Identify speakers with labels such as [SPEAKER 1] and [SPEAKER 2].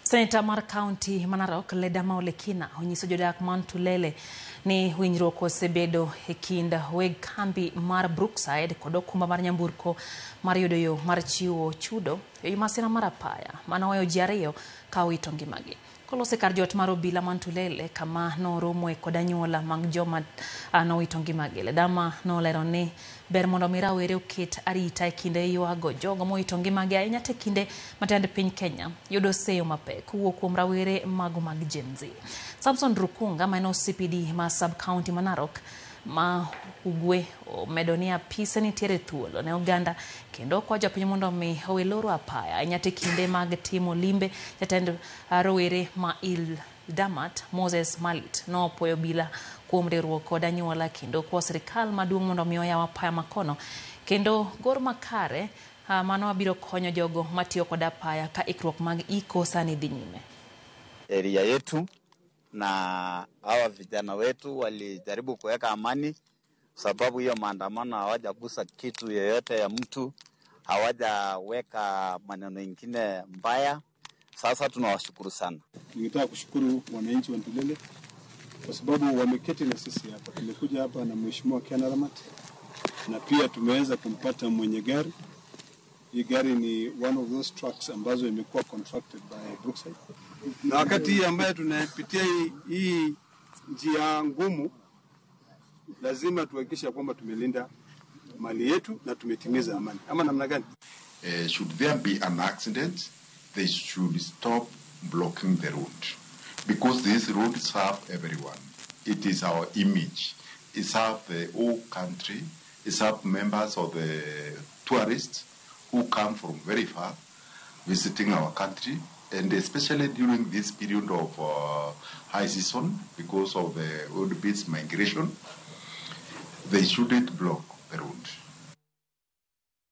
[SPEAKER 1] Seneta mar kaunti ma Narok, Ledama Olekina, onyiso jodak man Tulele ni winjruok osebedo e kind weg kambi mar Brookside kod okumba mar nyamburko mar yudo yo mar chiwo chudo e wi masira mar apaya manoweyo ji ariyo ka owito ngimagi. Kolose kar jot mar obila man Tulele kama noromoe kod anyuola mag joma nowito ngimagi. Ledama nolero ni ber mondo mi rawere oket arita e kinde ywago jogo mowito ngimagi ahinya te kinde ma tend piny Kenya yudo seyo mapek kowuok kuom rawere mago mag Gen Z. Samson Rukunga ma en OCPD ma sub county ma Narok ma Ugwe omedo ni apise nitiere thuolo ne oganda kendo okwa jopiny mondo mi owe loro apaya ahinya te kinde mag timo limbe. Jatend rowere ma Ildamat Moses Malit nopuoyo obila kuom riwruok kod anyuola kendo kwa sirikal maduong' mondo mi oyaw apaya makono kendo gor makare mano biro konyo jogo matiyo kod apaya ka ikruok mag iko sani dhi nyime.
[SPEAKER 2] Area yetu na hawa vijana wetu walijaribu kuweka amani, sababu hiyo maandamano hawajagusa kitu yoyote ya mtu, hawajaweka maneno ingine mbaya. Sasa tunawashukuru sana.
[SPEAKER 3] Ningetaka kushukuru wananchi wa Ntulele kwa sababu wameketi na sisi hapa. Tumekuja hapa na Mheshimiwa Ken Aramat na pia tumeweza kumpata mwenye gari. Hii gari ni one of those trucks ambazo imekuwa contracted by Brookside. Na wakati hii ambayo tunapitia hii njia ngumu, lazima tuhakikishe kwamba tumelinda mali yetu na tumetimiza amani. Ama namna gani?
[SPEAKER 4] Should there be an accident, they should stop blocking the road, because this road serves everyone. It is our image. It serves the whole country. It serves members of the tourists who come from very far visiting our country, and especially during this period of high season, because of the wildebeest migration, they shouldn't block the road.